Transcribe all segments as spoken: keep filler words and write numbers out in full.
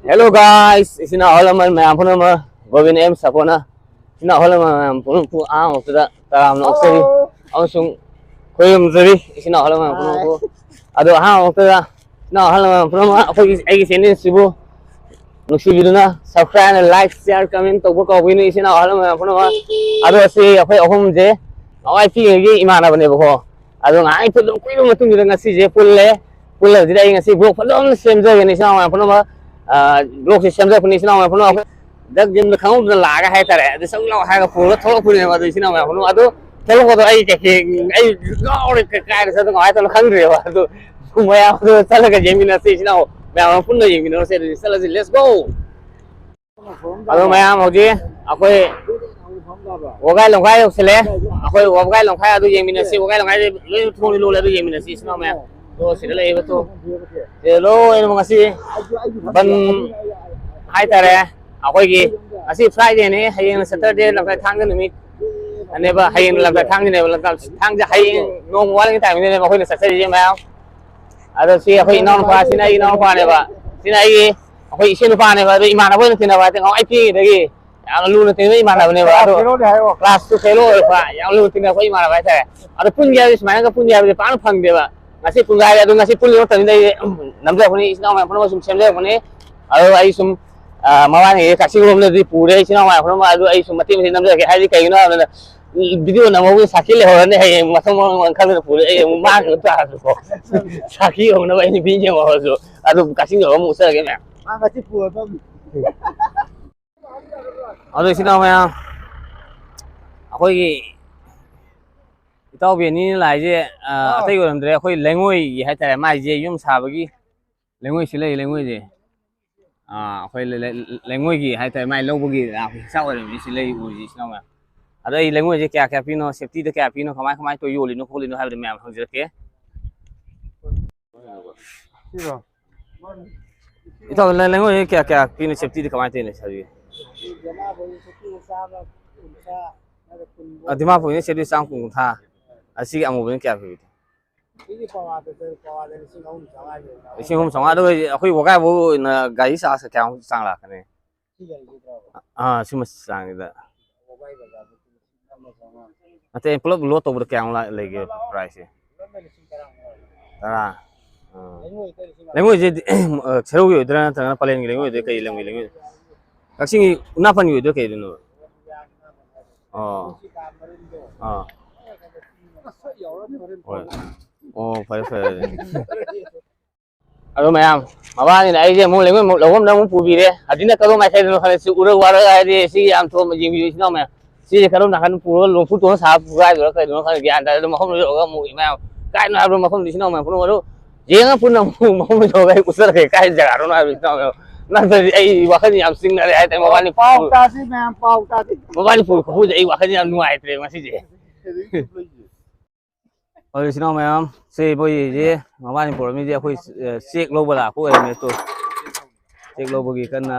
Hello guys, ꯏꯆꯤꯟ ꯏꯅꯥꯎ ꯑꯍꯜ ꯂꯃꯟ ꯃꯌꯥꯝ ꯄꯨꯝꯅꯃꯛ, ꯒꯣꯕꯤꯟ ꯑꯦꯝ ꯁꯥꯄꯣꯅ ꯏꯆꯤꯟ ꯏꯅꯥꯎ ꯑꯍꯜ ꯂꯃꯟ ꯃꯌꯥꯝ ꯄꯨꯝꯅꯃꯛꯄꯨ ꯑꯍꯥꯟꯕꯃꯛꯇꯗ ꯇꯔꯥꯝꯅ ꯑꯣꯛꯆꯔꯤ ꯑꯃꯁꯨꯡ ꯈꯣꯏꯔꯨꯝꯖꯔꯤ꯫ ꯏꯆꯤꯟ ꯏꯅꯥꯎ ꯑꯍꯜ ꯂꯃꯟ ꯄꯨꯝꯅꯃꯛꯄꯨ꯫ ꯑꯗꯣ ꯑꯍꯥꯟꯕꯃꯛꯇꯗ ꯏꯆꯤꯟ ꯏꯅꯥꯎ ꯑꯍꯜ ꯂꯃꯟ ꯄꯨꯝꯅꯃꯛ ꯑꯩꯈꯣꯏꯒꯤ, ꯑꯩꯒꯤ ꯆꯦꯅꯦꯜꯁꯤꯕꯨ ꯅꯨꯡꯁꯤꯕꯤꯗꯨꯅ subscribe, like, share, comment ꯇꯧꯕ ꯀꯥꯎꯕꯤꯅꯨ ꯏꯆꯤꯟ ꯏꯅꯥꯎ ꯑꯍꯜ ꯂꯃꯟ ꯄꯨꯝꯅꯃꯛ꯫ ꯑꯗꯣ ꯑꯁꯤ ꯑꯩꯈꯣꯏ ꯑꯍꯨꯝꯁꯦ ꯅꯍꯥꯟꯋꯥꯏ ꯄꯤꯛꯏꯉꯩꯒꯤ ꯏꯃꯥꯟꯅꯕꯅꯦꯕꯀꯣ꯫ ꯑꯗꯣ ꯉꯥꯏꯍꯥꯛ ꯐꯖꯅ ꯀꯨꯏꯕ ꯃꯇꯨꯡꯁꯤꯗ ꯉꯁꯤꯁꯦ ꯄꯨꯜꯂꯦ꯫ ꯄꯨꯜꯂꯕꯁꯤꯗ ꯑꯩ ꯉꯁꯤ vlog ꯐꯖꯅ ꯁꯦꯝꯖꯒꯦꯅ ꯏꯆꯤꯟ ꯏꯅꯥꯎ ꯃꯌꯥꯝ ꯄꯨꯝꯅꯃꯛ꯫ ꯕ꯭ꯂꯣꯛꯁꯦ ꯁꯦꯝꯖꯔꯛꯄꯅꯤ ꯏꯆꯤꯟ ꯏꯅꯥꯎ ꯃꯌꯥꯝ ꯄꯨꯝꯅꯃꯛ꯫ ꯑꯩꯈꯣꯏ ꯍꯟꯗꯛ ꯌꯨꯝꯗ ꯈꯪꯍꯧꯗꯅ ꯂꯥꯛꯑꯒ ꯍꯥꯏꯇꯥꯔꯦ, ꯑꯗꯨ ꯆꯪꯂꯛꯑꯣ ꯍꯥꯏꯔꯒ ꯄꯨꯔꯒ ꯊꯣꯛꯂꯛꯄꯅꯦꯕ꯫ ꯑꯗꯨ ꯏꯆꯤꯟ ꯏꯅꯥꯎ ꯃꯌꯥꯝ ꯄꯨꯝꯅꯃꯛ ꯑꯗꯨ ꯊꯣꯛꯂꯛꯄꯗꯣ ꯑꯩ ꯀꯩꯀꯩ ꯑꯩ ꯉꯥꯎꯔꯦ꯫ ꯀ- ꯀꯥꯏꯗ ꯆꯠꯇ ꯀꯃꯥꯏꯅ ꯇꯧꯅꯣ ꯈꯪꯗ꯭ꯔꯦꯕ꯫ ꯑꯗꯨ ꯃꯌꯥꯝ ꯑꯗꯨ ꯆꯠꯂꯒ ꯌꯦꯡꯃꯤꯟꯅꯁꯤ ꯏꯆꯤꯟ ꯏꯅꯥꯎ ꯃꯌꯥꯝ ꯑꯃ ꯄꯨꯟꯅ ꯌꯦꯡꯃꯤꯟꯅꯔꯁꯦ꯫ ꯑꯗꯨꯗꯤ ꯆꯠꯂꯁꯤ, let's go꯫ ꯑꯗꯣ ꯃꯌꯥꯝ ꯍꯧꯖꯤꯛ ꯑꯩꯈꯣꯏ ꯋꯥꯕꯒꯥꯏ ꯂꯝꯈꯥꯏ ꯌꯧꯁꯤꯜꯂꯦ꯫ ꯑꯩꯈꯣꯏ ꯋꯥꯕꯒꯥꯏ ꯂꯝꯈꯥꯏ ꯑꯗꯨ ꯌꯦꯡꯃꯤꯟꯅꯁꯤ꯫ ꯋꯥꯕꯒꯥꯏ ꯂꯝꯈꯥꯏꯗꯤ ꯂꯣꯏꯅ ꯊꯣꯡꯗꯤ ꯂꯣꯜꯂꯦ, ꯑꯗꯨ ꯌꯦꯡꯃꯤꯟꯅꯁꯤ ꯏꯆꯤꯟ ꯏꯅꯥꯎ ꯃꯌꯥꯝ꯫ ꯑꯗꯣ ꯁꯤꯗ ꯂꯩꯔꯤꯕ ꯊꯣꯡ ꯁꯤꯗ ꯂꯣꯏꯅꯃꯛ ꯉꯁꯤ ꯕꯟ ꯍꯥꯏꯇꯥꯔꯦ꯫ ꯑꯩꯈꯣꯏꯒꯤ ꯉꯁꯤ Fridayꯅꯤ, ꯍꯌꯦꯡꯅ Saturday, ꯂꯝꯈꯥꯏ ꯊꯥꯡꯖ ꯅꯨꯃꯤꯠ ꯑꯅꯦꯕ꯫ ꯍꯌꯦꯡ ꯂꯝꯈꯥꯏ ꯊꯥꯡꯖꯅꯦꯕ꯫ ꯂꯝꯈꯥꯏ ꯊꯥꯡꯖ ꯍꯌꯦꯡ ꯅꯣꯡ ꯋꯥꯠꯂꯤꯉꯩ timingꯗꯅꯦꯕ ꯑꯩꯈꯣꯏꯅ ꯆꯠꯆꯔꯤꯁꯦ ꯃꯌꯥꯝ꯫ ꯑꯗꯣ ꯁꯤ ꯑꯩꯈꯣꯏ ꯏꯅꯥꯎꯅꯨꯄꯥ, ꯁꯤꯅ ꯑꯩꯒꯤ ꯏꯅꯥꯎꯅꯨꯄꯥꯅꯦꯕ꯫ ꯁꯤꯅ ꯑꯩꯒꯤ, ꯑꯩꯈꯣꯏ ꯏꯁꯦ ꯅꯨꯄꯥꯅꯦꯕ꯫ ꯑꯗꯣ ꯏꯃꯥꯟꯅꯕ ꯑꯣꯏꯅ ꯇꯤꯟꯅꯕ ꯍꯥꯏꯗꯤ ꯉꯍꯥꯟꯋꯥꯏ ꯄꯤꯛꯏꯉꯩꯗꯒꯤ ꯌꯥꯝꯅ ꯂꯨꯅ ꯇꯤꯟꯅꯕ ꯏꯃꯥꯟꯅꯕꯅꯦꯕ꯫ ꯑꯗꯣ class two fellow ꯑꯣꯏꯔꯛꯄ, ꯌꯥꯝ ꯂꯨꯅ ꯇꯤꯟꯅꯔꯛꯄ ꯏꯃꯥꯟꯅꯕ ꯍꯥꯏꯇꯥꯔꯦ꯫ ꯑꯗꯣ ꯄꯨꯟꯒꯦ ꯍꯥꯏꯕꯁꯦ ꯁꯨꯃꯥꯏꯅꯒ ꯄꯨꯟꯒꯦ ꯍꯥꯏꯕꯁꯦ ꯄꯥꯛꯅ ꯐꯪꯗꯦꯕ꯫ ꯉꯁꯤ ꯄꯨꯟꯒꯦ ꯍꯥꯏꯔꯦ꯫ ꯑꯗꯣ ꯉꯁꯤ ꯄꯨꯜꯂꯤ ꯃꯇꯝꯁꯤꯗ ꯑꯩ ꯅꯝꯖꯔꯛꯄꯅꯤ, ꯏꯆꯤꯟ ꯏꯅꯥꯎ ꯃꯌꯥꯝ ꯄꯨꯝꯅꯃꯛ ꯁꯨꯝ ꯁꯦꯝꯖꯔꯛꯄꯅꯤ꯫ ꯑꯗꯣ ꯑꯩ ꯁꯨꯝ, ꯑ, ꯃꯕꯥꯅꯤꯒꯤ ꯀꯛꯆꯤꯡ ꯂꯣꯝꯗꯗꯤ ꯄꯨꯔꯦ, ꯏꯆꯤꯟ ꯏꯅꯥꯎ ꯃꯌꯥꯝ ꯄꯨꯝꯅꯃꯛ꯫ ꯑꯗꯨ ꯑꯩ ꯁꯨꯝ ꯃꯇꯦꯛ ꯃꯇꯦꯛ ꯅꯝꯖꯔꯛꯀꯦ꯫ ꯍꯥꯏꯗꯤ ꯀꯩꯒꯤꯅꯣ ꯍꯥꯏꯕꯗ video ꯅꯝꯍꯧꯕꯒꯤ ꯁꯥꯈꯤ ꯂꯩꯍꯧꯔꯅꯤ꯫ ꯍꯌꯦꯡ ꯃꯊꯪ ꯃꯔꯝ ꯑꯃ ꯈꯪꯗꯅ ꯄꯨꯔꯦ꯫ ꯑꯩ ꯑꯃꯨꯛ ꯃꯥꯡꯈꯤꯕ ꯇꯥꯔꯁꯨꯀꯣ꯫ ꯁꯥꯈꯤ ꯌꯧꯅꯕ ꯑꯩꯅ video ꯌꯦꯡꯍꯧꯔꯁꯨ꯫ ꯑꯗꯨ ꯀꯛꯆꯤꯡ ꯌꯧꯔꯒ ꯑꯃꯨꯛ ꯎꯠꯆꯔꯒꯦ ꯃꯌꯥꯝ꯫ ꯃꯥ ꯉꯁꯤ ꯄꯨꯔꯗꯕꯅꯤ꯫ ꯑꯗꯣ ꯏꯆꯤꯟ ꯏꯅꯥꯎ ꯃꯌꯥꯝ, ꯑꯩꯈꯣꯏꯒꯤ ꯏꯇꯥꯎꯕꯤ ꯑꯅꯤꯅ ꯂꯥꯛꯏꯁꯦ, ꯑ, ꯑꯥ꯫ ꯑꯇꯩ ꯑꯣꯏꯔꯝꯗ꯭ꯔꯦ, ꯑꯩꯈꯣꯏ ꯂꯩꯉꯣꯏꯒꯤ ꯍꯥꯏꯇꯥꯔꯦ, ꯃꯥꯏꯁꯦ ꯌꯨꯝ ꯁꯥꯕꯒꯤ ꯂꯩꯉꯣꯏꯁꯤ ꯂꯩ, ꯂꯩꯉꯣꯏꯁꯦ꯫ ꯑ, ꯑꯩꯈꯣꯏ ꯂꯩ-, ꯂꯩ-, ꯂꯩꯉꯣꯏꯒꯤ ꯍꯥꯏꯇꯥꯔꯦ, ꯃꯥꯏ ꯂꯧꯕꯒꯤ ꯂꯥꯛꯄ ꯍꯤꯁꯥꯞ ꯑꯣꯏꯔꯝꯃꯤ ꯁꯤ ꯂꯩ ꯎꯔꯤꯁꯦ ꯏꯆꯤꯟ ꯏꯅꯥꯎ ꯃꯌꯥꯝ꯫ ꯑꯗꯣ ꯑꯩ ꯂꯩꯉꯣꯏꯁꯦ ꯀꯌꯥ ꯀꯌꯥ ꯄꯤꯅꯣ, ꯁꯦꯞꯇꯤꯗ ꯀꯌꯥ ꯄꯤꯅꯣ, ꯀꯃꯥꯏ ꯀꯃꯥꯏꯅ ꯇꯧ ꯌꯣꯜꯂꯤꯅꯣ ꯈꯣꯠꯂꯤꯅꯣ ꯍꯥꯏꯕꯗꯣ ꯃꯌꯥꯝ ꯍꯪꯖꯔꯛꯀꯦ꯫ ꯁꯤꯔꯣ? ꯏꯇꯥꯎ, ꯂꯩ-, ꯂꯩꯉꯣꯏꯁꯦ ꯀꯌꯥ ꯀꯌꯥ ꯄꯤꯅꯣ, ꯁꯦꯞꯇꯤꯗ ꯀꯃꯥꯏꯅ ꯇꯧꯔꯤꯅꯣ ꯁꯥꯕꯤꯒꯦ? ꯑ, ꯗꯤꯃꯥꯄꯨꯔꯒꯤꯅ ꯁꯦꯞꯇꯤ ꯆꯥꯝ ꯀꯨꯟ, ꯀꯨꯟꯊ꯭ꯔꯥ꯫ ꯑꯁꯤꯒꯤ ꯑꯃꯨꯕꯁꯤꯅ ꯀꯌꯥ ꯄꯤꯕꯤꯒꯦ? ꯁꯤꯒꯤ ꯄꯋꯥꯗꯨꯗ ꯄꯋꯥꯗ ꯂꯤꯁꯤꯡ ꯑꯍꯨꯝ ꯆꯥꯝꯃꯉꯥ ꯍꯦꯟꯅ ꯂꯧꯔꯦ꯫ ꯂꯤꯁꯤꯡ ꯑꯍꯨꯝ ꯆꯥꯝꯃꯉꯥ꯫ ꯑꯗꯨꯒ ꯑꯩꯈꯣꯏ ꯋꯥꯒꯥꯏꯕꯨ ꯑꯣꯏꯅ ꯒꯥꯔꯤ ꯆꯥꯔꯖ ꯀꯌꯥꯃꯨꯛ ꯆꯥꯡ ꯂꯥꯛꯀꯅꯤ? ꯁꯤ ꯒꯥꯔꯤꯁꯤꯗ꯭ꯔꯕ? ꯑꯥ, ꯁꯤꯃ ꯆꯥꯡꯁꯤꯗ꯫ ꯋꯥꯒꯥꯏ ꯕꯖꯥꯔꯗ ꯂꯤꯁꯤꯡ ꯑꯃ ꯆꯥꯝꯃꯉꯥ꯫ ꯅꯠꯇꯦ, ꯄꯨꯂꯞ ꯂꯣꯗ ꯇꯧꯕꯗ ꯀꯌꯥꯃꯨꯛ ꯂꯥꯛ-, ꯂꯩꯒꯦ ꯄ꯭ꯔꯥꯏꯁꯁꯦ? ꯄꯨꯂꯞꯅ ꯂꯤꯁꯤꯡ ꯇꯔꯥꯃꯉꯥ꯫ ꯇꯔꯥ? ꯑꯥ꯫ ꯂꯩꯉꯣꯏ ꯑꯇꯩ ꯂꯤꯁꯤꯡ ꯑꯃ꯫ ꯂꯩꯉꯣꯏꯁꯦ, ꯑ, ꯁꯦꯔꯧꯒꯤ ꯑꯣꯏꯗꯣꯏꯔꯥ ꯅꯠꯇ꯭ꯔꯒꯅ ꯄꯂꯦꯟꯒꯤ ꯂꯩꯉꯣꯏ ꯑꯣꯏꯗꯣꯏꯔꯥ, ꯀꯩ ꯂꯝꯒꯤ ꯂꯩꯉꯣꯏ? ꯀꯛꯆꯤꯡꯒꯤ ꯎꯅꯥꯄꯟꯒꯤ ꯑꯣꯏꯗꯣꯏꯔꯥ ꯀꯩꯗꯅꯣ? ꯑꯣ꯫ ꯑꯥ꯫ ꯍꯣꯏ꯫ ꯑꯣ, ꯐꯔꯦ, ꯐꯔꯦ ꯑꯗꯨꯗꯤ꯫ ꯑꯗꯣ ꯃꯌꯥꯝ, ꯃꯕꯥꯅꯤꯅ ꯑꯩꯁꯦ ꯑꯃꯨꯛ ꯂꯩꯉꯣꯏ ꯑꯃꯨꯛ ꯂꯧꯐꯝꯗ ꯑꯃꯨꯛ ꯄꯨꯕꯤꯔꯦ꯫ ꯑꯗꯨꯅ ꯀꯗꯣꯝ ꯃꯥꯏꯀꯩꯗꯅꯣ ꯈꯪꯗꯦ, ꯁꯤ ꯎꯔꯛ ꯋꯥꯔꯛ ꯍꯥꯏꯗꯤ ꯁꯤ ꯌꯥꯝ ꯊꯣꯛꯑꯝꯕ ꯌꯦꯡꯕꯤꯌꯨ ꯏꯆꯤꯟ ꯏꯅꯥꯎ ꯃꯌꯥꯝ꯫ ꯁꯤꯁꯦ ꯀꯔꯣꯝ ꯅꯥꯀꯟ ꯄꯨꯔꯒ ꯂꯣꯡꯐꯨ ꯇꯣꯡꯉ ꯁꯥꯕ ꯄꯨꯒꯥꯏꯗꯣꯏꯔꯥ ꯀꯩꯗꯣꯏꯅꯣ ꯈꯪꯗꯦ, ꯒ꯭ꯌꯥꯟ ꯇꯥꯗꯦ꯫ ꯑꯗꯣ ꯃꯐꯝꯗꯣ ꯌꯧꯔꯒ ꯑꯃꯨꯛ ꯏꯃꯥ ꯀꯥꯏꯅꯣ ꯍꯥꯏꯕ꯭ꯔꯣ ꯃꯐꯝꯗꯣ ꯏꯆꯤꯟ ꯏꯅꯥꯎ ꯃꯌꯥꯝ ꯄꯨꯝꯅꯃꯛ ꯑꯗꯨ ꯌꯦꯡꯉ ꯄꯨꯟꯅ ꯑꯃꯨꯛ ꯃꯐꯝꯗꯣ ꯌꯧꯔꯒ ꯑꯩ ꯎꯠꯆꯔꯛꯀꯦ ꯀꯥꯏ ꯖꯒꯥꯅꯣ ꯍꯥꯏꯕꯗꯣ ꯏꯆꯤꯟ ꯏꯅꯥꯎ ꯃꯌꯥꯝ꯫ ꯅꯠꯇ꯭ꯔꯗꯤ ꯑꯩ ꯋꯥꯈꯜ ꯌꯥꯝ ꯆꯤꯡꯅꯔꯦ ꯍꯥꯏꯇꯥꯔꯦ ꯃꯕꯥꯅꯤ ꯄꯥꯎ ꯄꯨ-, ꯇꯥꯁꯤ ꯃꯌꯥꯝ, ꯄꯥꯎ ꯇꯥꯁꯤ꯫ ꯃꯕꯥꯅꯤ ꯄꯨꯔ ꯈꯨꯐꯨꯁꯦ ꯑꯩ ꯋꯥꯈꯜ ꯌꯥꯝ ꯅꯨꯡꯉꯥꯏꯇ꯭ꯔꯦ ꯉꯁꯤꯁꯦ꯫ ꯑꯗꯨ ꯏꯆꯤꯟ ꯏꯅꯥꯎ ꯃꯌꯥꯝ, ꯁꯤ ꯃꯣꯏꯁꯦ ꯃꯕꯥꯅꯤ ꯄꯨꯔꯝꯃꯤꯁꯦ ꯑꯩꯈꯣꯏ, ꯑ, ꯆꯦꯛ ꯂꯧꯕ ꯂꯥꯛꯄ ꯑꯣꯏꯔꯝꯃꯦ꯫ ꯇꯨ, ꯆꯦꯛ ꯂꯧꯕꯒꯤ ꯀꯟꯅ,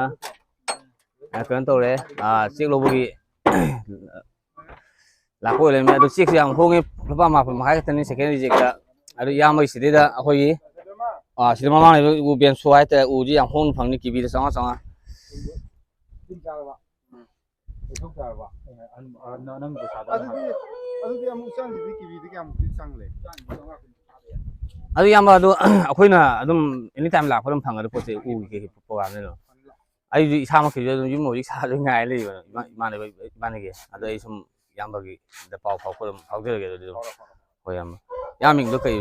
ꯑ, ꯀꯩꯅꯣ ꯇꯧꯔꯦ꯫ ꯑ, ꯆꯦꯛ ꯂꯧꯕꯒꯤ ꯂꯥꯛꯄ ꯑꯣꯏꯔꯝꯃꯦ꯫ ꯑꯗꯨ ꯆꯦꯛꯁꯨ ꯌꯥꯝ ꯍꯣꯡꯉꯦ, ꯂꯨꯄꯥ ꯃꯥꯄꯟ ꯃꯈꯥꯏ ꯈꯛꯇꯅꯤ ꯁꯦꯀꯦꯟ ꯍꯦꯟ ꯆꯦꯛꯇ꯫ ꯑꯗꯨ ꯏꯌꯥꯝꯕꯒꯤ ꯁꯤꯗꯩꯗ ꯑꯩꯈꯣꯏꯒꯤ, ꯑ, ꯁꯤꯗ ꯃꯃꯥꯡ ꯂꯩꯕ ꯎ ꯕꯦꯟꯁꯣ ꯍꯥꯏꯇꯥꯔꯦ, ꯎꯁꯤ ꯌꯥꯝ ꯍꯣꯡꯅ ꯐꯪꯅꯤ ꯀꯦ ꯖꯤꯗ ꯆꯥꯝꯃꯉꯥ ꯆꯥꯝꯃꯉꯥ꯫ ꯀꯩꯊꯣꯛ ꯇꯥꯔꯕ? ꯑꯦ, ꯑ, ꯑ, ꯅ-, ꯅꯪ ꯄꯩꯁꯥꯗꯣ ꯑꯗꯨꯗꯤ, ꯑꯗꯨꯗꯤ ꯑꯃꯨꯛ ꯆꯪꯈꯤꯕꯗꯤ ꯀꯦ ꯖꯤꯗ ꯀꯌꯥꯃꯨꯛꯇꯤ ꯆꯪꯂꯦ? ꯑꯗꯨ ꯏꯌꯥꯝꯕ, ꯑꯗꯨ ꯑꯩꯈꯣꯏꯅ ꯑꯗꯨꯝ ꯑꯦꯅꯤ ꯇꯥꯏꯝ ꯂꯥꯛꯄ ꯑꯗꯨꯝ ꯐꯪꯒꯗ꯭ꯔꯥ ꯄꯣꯠꯁꯦ, ꯎꯒꯤ ꯀꯩ ꯄ꯭ꯔꯣꯒ꯭ꯔꯥꯝꯅꯤꯅ? ꯑꯩꯁꯨ ꯏꯁꯥꯃꯛꯀꯤꯁꯨ ꯑꯗꯨꯝ ꯌꯨꯝ ꯍꯧꯖꯤꯛ ꯁꯥꯗꯣꯏ ꯉꯥꯏ ꯂꯩꯕ, ꯏꯃꯥ-, ꯏꯃꯥꯟꯅꯕ ꯏꯕꯥꯅꯤꯒꯤ꯫ ꯑꯗꯣ ꯑꯩ ꯁꯨꯝ ꯏꯌꯥꯝꯕꯒꯤꯗ ꯄꯥꯎ ꯐꯥꯎꯔꯛꯄ ꯑꯗꯨꯝ ꯐꯥꯎꯖꯔꯒꯦ ꯑꯗꯨꯗꯤ ꯑꯗꯨꯝ꯫ ꯍꯣꯏ ꯏꯌꯥꯝꯕ꯫ ꯏꯌꯥꯝꯕ ꯃꯤꯡꯗꯣ ꯀꯩ?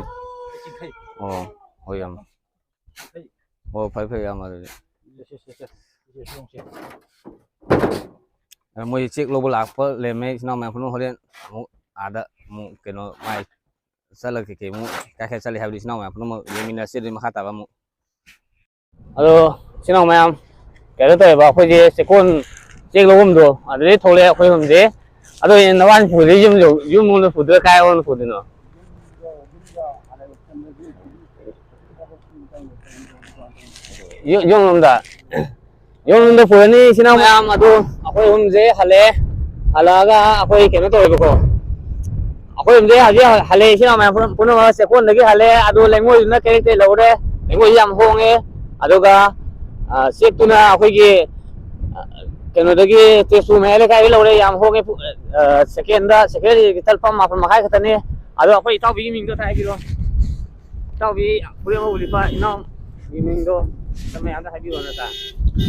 ꯑꯣ, ꯍꯣꯏ ꯏꯌꯥꯝꯕ꯫ ꯑꯣ, ꯐꯔꯦ, ꯐꯔꯦ ꯏꯌꯥꯝꯕ ꯑꯗꯨꯗꯤ꯫ ꯑ, ꯃꯣꯏ ꯆꯦꯛ ꯂꯧꯕ ꯂꯥꯛꯄ ꯂꯩꯔꯝꯃꯦ, ꯏꯆꯤꯟ ꯏꯅꯥꯎ ꯃꯌꯥꯝ ꯄꯨꯝꯅꯃꯛ꯫ ꯍꯣꯔꯦꯟ ꯑꯃꯨꯛ ꯑꯥꯗ ꯑꯃꯨꯛ ꯀꯩꯅꯣ ꯃꯥꯏ ꯆꯠꯂꯒ ꯀꯩꯀꯩ ꯑꯃꯨꯛ ꯀꯥꯏ ꯀꯥꯏ ꯆꯠꯂꯤ ꯍꯥꯏꯕꯗꯨ ꯏꯆꯤꯟ ꯏꯅꯥꯎ ꯃꯌꯥꯝ ꯄꯨꯝꯅꯃꯛ ꯌꯦꯡꯃꯤꯟꯅꯁꯤ꯫ ꯑꯗꯨꯗꯤ ꯃꯈꯥ ꯇꯥꯕ ꯑꯃꯨꯛ꯫ ꯑꯗꯣ ꯏꯆꯤꯟ ꯏꯅꯥꯎ ꯃꯌꯥꯝ, ꯀꯩꯅꯣ ꯇꯧꯋꯦꯕ, ꯑꯩꯈꯣꯏꯁꯦ ꯆꯦꯛꯀꯣꯟ ꯆꯦꯛ ꯂꯧꯐꯝꯗꯣ ꯑꯗꯨꯗꯩ ꯊꯣꯛꯂꯛꯑꯦ ꯑꯩꯈꯣꯏ ꯑꯍꯨꯝꯁꯦ꯫ ꯑꯗꯣ ꯅꯕꯥꯅꯤ ꯄꯨꯗꯣꯏ ꯌꯨꯝ ꯌꯧ-, ꯌꯨꯝ ꯂꯣꯝꯗ ꯄꯨꯗꯣꯏꯔꯥ ꯀꯥꯏꯔꯣꯝꯗ ꯄꯨꯗꯣꯏꯅꯣ? ꯌꯨꯝ-, ꯌꯨꯝꯂꯣꯝꯗ꯫ ꯌꯨꯝꯂꯣꯝꯗ ꯄꯨꯔꯅꯤ ꯏꯆꯤꯟ ꯏꯅꯥꯎ ꯃꯌꯥꯝ꯫ ꯑꯗꯨ ꯑꯩꯈꯣꯏ ꯑꯍꯨꯝꯁꯦ ꯍꯜꯂꯛꯑꯦ꯫ ꯍꯜꯂꯛꯑꯒ ꯑꯩꯈꯣꯏ ꯀꯩꯅꯣ ꯇꯧꯋꯦꯕꯀꯣ꯫ ꯑꯩꯈꯣꯏꯔꯣꯝꯗꯩ ꯍꯧꯖꯤꯛ ꯍꯜꯂꯛꯑꯦ, ꯏꯆꯤꯟ ꯏꯅꯥꯎ ꯃꯌꯥꯝ ꯄꯨꯝꯅ-, ꯄꯨꯝꯅꯃꯛ ꯆꯦꯛꯀꯣꯟꯗꯒꯤ ꯍꯜꯂꯛꯑꯦ꯫ ꯑꯗꯣ ꯂꯩꯉꯣꯏꯗꯨꯅ ꯀꯩꯔꯛꯇꯩ ꯂꯧꯔꯦ꯫ ꯂꯩꯉꯣꯏꯁꯤ ꯌꯥꯝ ꯍꯣꯡꯉꯦ꯫ ꯑꯗꯨꯒ, ꯑ, ꯆꯦꯛꯇꯨꯅ ꯑꯩꯈꯣꯏꯒꯤ, ꯑ, ꯀꯩꯅꯣꯗꯒꯤ, ꯇꯦꯖꯄꯨꯔ ꯃꯌꯥꯏ ꯂꯩꯀꯥꯏꯗꯒꯤ ꯂꯧꯔꯦ꯫ ꯌꯥꯝ ꯍꯣꯡꯉꯦ꯫ ꯄꯨ-, ꯑ, ꯁꯦꯀꯦꯟꯗ, ꯁꯦꯀꯦꯟ ꯂꯤꯇꯔ ꯂꯨꯄꯥ ꯃꯥꯄꯟ ꯃꯈꯥꯏ ꯈꯛꯇꯅꯦ꯫ ꯑꯗꯣ ꯑꯩꯈꯣꯏ ꯏꯇꯥꯎꯕꯤꯒꯤ ꯃꯤꯡꯗꯣ ꯑꯝꯇ ꯍꯥꯏꯕꯤꯔꯣ꯫ ꯏꯇꯥꯎꯕꯤ, ꯐꯨꯔꯤꯠ ꯑꯉꯧꯕ ꯂꯤꯠꯄ ꯏꯅꯥꯎꯒꯤ ꯃꯤꯡꯗꯣ ꯑꯝꯇ ꯃꯌꯥꯝꯗ ꯍꯥꯏꯕꯤꯔꯣ, ꯅꯠꯇ꯭ꯔꯥ?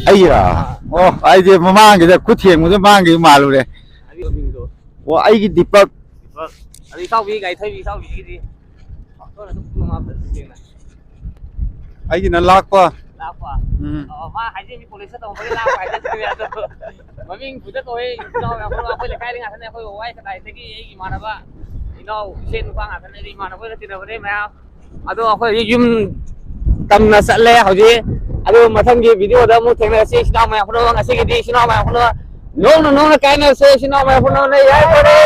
ꯑꯩꯒꯤꯔꯥ? ꯑꯥ꯫ ꯑꯣ, ꯑꯩꯗꯤ ꯃꯃꯥꯡꯒꯤꯗ ꯈꯨꯠ ꯊꯦꯡꯕꯗ ꯃꯥꯡꯈꯤꯕ ꯃꯥꯜꯂꯨꯔꯦ꯫ ꯍꯥꯏꯕꯤꯔꯣ ꯃꯤꯡꯗꯣ꯫ ꯑꯣ, ꯑꯩꯒꯤ ꯗꯤꯄꯛ꯫ ꯗꯤꯄꯛ꯫ ꯑꯗꯨ ꯏꯇꯥꯎꯕꯤ ꯒꯥꯔꯤ ꯊꯧꯔꯤꯕꯤ ꯏꯇꯥꯎꯕꯤꯒꯤꯗꯤ? ꯁꯣꯝꯗ ꯑꯗꯨꯝ ꯄꯨꯡ ꯑꯃ ꯑꯝꯇ ꯊꯦꯡꯅ꯫ ꯑꯩꯒꯤꯅ ꯂꯥꯛꯄ꯫ ꯂꯥꯛꯄ? ꯎꯝ꯫ ꯑꯣ, ꯃꯥ ꯍꯥꯏꯖꯩ, ꯃꯤ ꯀꯣꯂꯦꯖꯇ ꯇꯧꯕꯒꯤ ꯂꯥꯛꯄ ꯍꯥꯏꯖꯗꯣꯏꯅꯦ ꯑꯗꯣ꯫ ꯃꯃꯤꯡ ꯄꯨꯗ ꯀꯧꯋꯦ, ꯏꯆꯤꯟ ꯏꯅꯥꯎ ꯃꯌꯥꯝ ꯄꯨꯟꯅ ꯑꯩꯈꯣꯏ ꯂꯩꯀꯥꯏꯗ ꯉꯥꯛꯇꯅꯦ, ꯑꯩꯈꯣꯏ ꯋꯥꯏ ꯀꯗꯥꯏꯗꯒꯤ ꯑꯩꯒꯤ ꯏꯃꯥꯟꯅꯕ ꯏꯅꯥꯎ ꯏꯆꯦ ꯅꯨꯄꯥ ꯉꯥꯛꯇꯅꯦ, ꯏꯃꯥꯟꯅꯕ ꯍꯣꯏꯒ ꯇꯤꯟꯅꯕꯅꯦ ꯃꯌꯥꯝ꯫ ꯑꯗꯣ ꯑꯩꯈꯣꯏ ꯍꯧꯖꯤꯛ ꯌꯨꯝ ꯇꯝꯅ ꯆꯠꯂꯦ ꯍꯧꯖꯤꯛ꯫ ꯑꯗꯨ ꯃꯊꯪꯒꯤ ꯚꯤꯗꯤꯑꯣꯗ ꯑꯃꯨꯛ ꯊꯦꯡꯅꯔꯁꯤ, ꯏꯆꯤꯟ ꯏꯅꯥꯎ ꯃꯌꯥꯝ ꯄꯨꯝꯅꯃꯛ꯫ ꯉꯁꯤꯒꯤꯗꯤ ꯏꯆꯤꯟ ꯏꯅꯥꯎ ꯃꯌꯥꯝ ꯄꯨꯝꯅꯃꯛ ꯅꯣꯡꯅ ꯅꯣꯡꯅ ꯀꯥꯏꯅꯔꯁꯦ, ꯏꯆꯤꯟ ꯏꯅꯥꯎ ꯃꯌꯥꯝ ꯄꯨꯝꯅꯃꯛ ꯌꯥꯏꯐꯔꯦ꯫